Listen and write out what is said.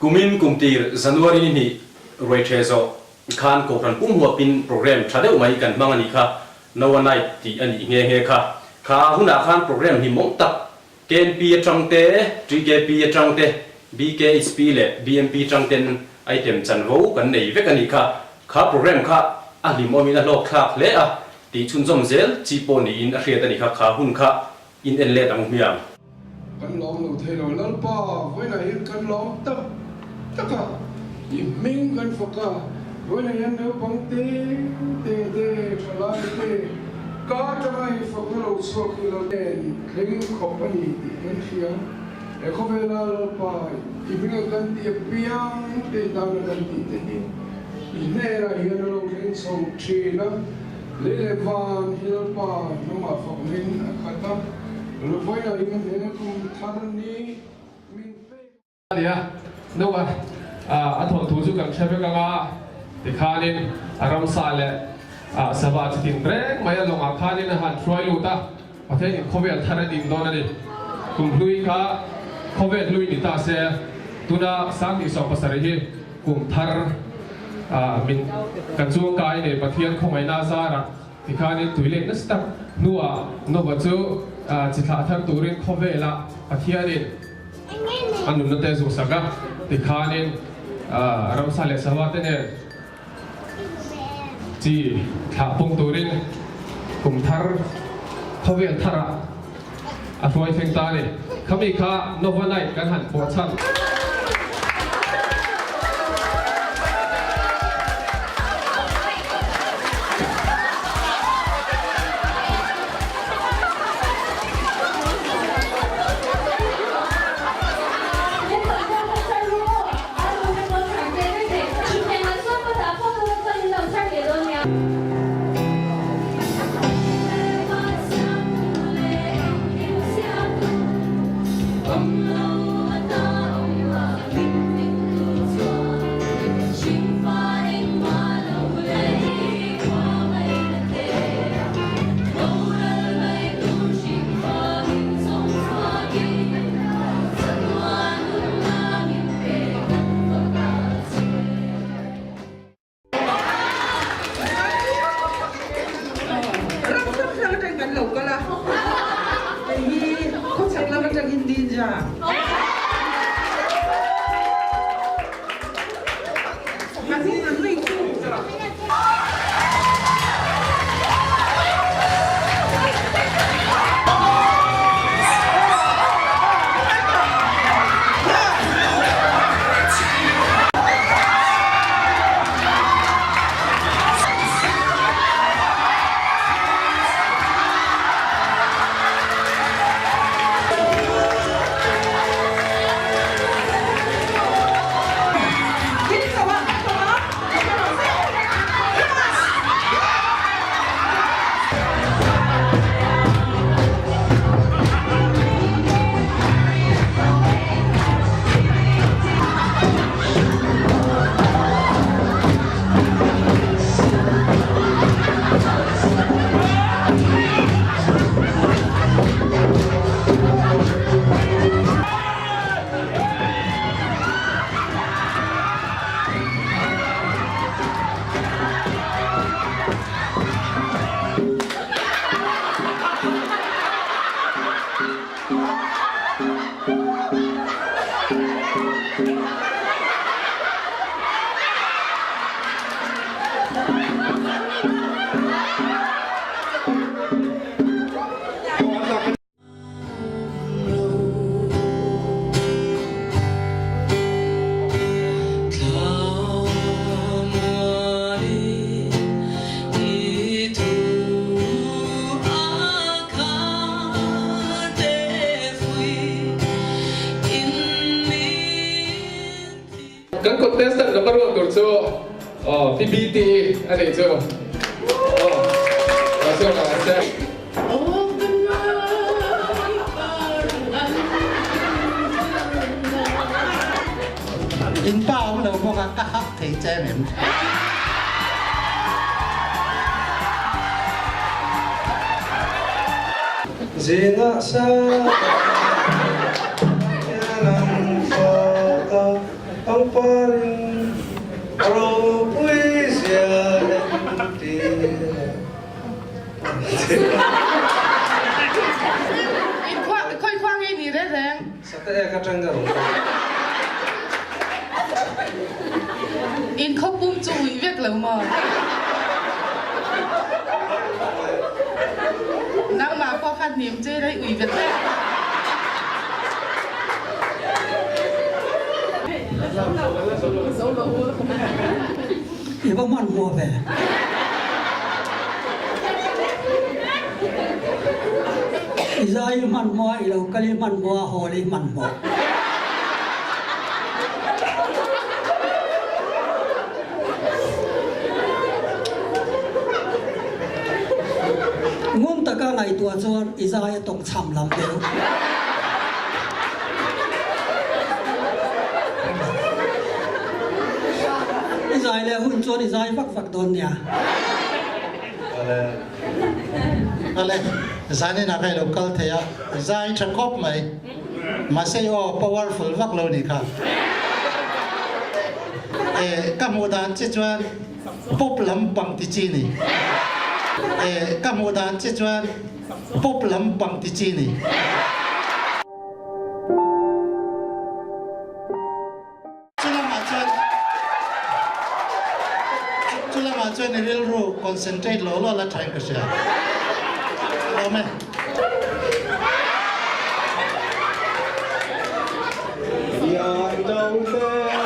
Kumin kumtir January ni hnih ruaithre zawh khan Kohhran pum huapin programme tha deuh mai kan hmang a nih kha, Noah Night tih a nih nghe nghe kha. Kha hunah khan programme hlimawm tak KNP atang te, TKP atang te, BKHP leh BMP atang ten item chanvo kan nei vek a nih kha. Kha programme kha a hlimawmin a hlawkthlak hle a, tih chhunzawm zel chi pawh niin a hriat a nih kha, kha hun kha in en let ang hmiang. Kan lawm lo thei lo Lalpa, vawiinah hian kan lawm tak tak a, i hming kan fak a, vawiinah hian naupang te te te, thalai te, ka atanga i fakna lo chhuak hi lo en thleng khawp a ni tih kan hria. He khawvela Lalpa, i hminga kan tih apiang te i tana kan tih te hi i hnenah hian a lo thleng chho thin a, lei leh van hi Lalpa hnungah fakna in a khat a, Vawiinah hian he kum thar ni min pek. A ni a, Noah a thawnthu chu kan hre vek ang a, tikhanin a ramsa leh sava chi tin reng mai a lawngah khanin a han hruai lut a, Pathianin khawvel thar a din dawn a ni. Kum hlui kha khawvel hlui ni ta se, tuna 2017 hi kum thar min kan chuangkai nei Pathian khawngaihna zarah Tikhanin tui leh nasa tak hnuah Nova chu chi thlah thar turin khawvelah Pathianin a nunna te a zuhsak a. Tikhanin ramsa leh sava te nen chi thlah pung turin kum thar khawvel tharah a hruai thleng ta a ni. Khami kha Nova Night kan han pawh chhan. Ram hrang hrang atangin kan lo kal a, hei hi khawchhak lam atangin Ninja. Kan contestant number one tur chu Pi BT a nih chu. In pa awm lo bawk a, ka hak thei che em? Zingah sa hian an fak a. Pangparin a ropui zia entir In khua khawi khua ngei ni reng reng. Sate ek atang ka rawn kal. In khaw pum chu ui vek lo maw? Nangmah pawh kha hnim che rei ui vek vek. I va hmanhmawh ve. I zai i hmanhmawh a, i lo kal i hmanhmawh a, hawl i hmanhmawh. Ngun taka ngaihtuah chuan i zai a tawng chham lam deuh. I zai leh hun chuan i zai vak vak dawn nia. Awle. Awle, zanin ah ka ilo kal thei a, zai tha khawp mai. Mahse i aw powerful vak lo nih kha. E, ka hmuh dan che chuan pop lampang ti chi ni. E, ka hmuh dan che chuan pop lampang ti chi ni. Chulamah chuan chulamah chuan i rilru concentrate lo lo la thain ka hria. Lawm e. Lian do te.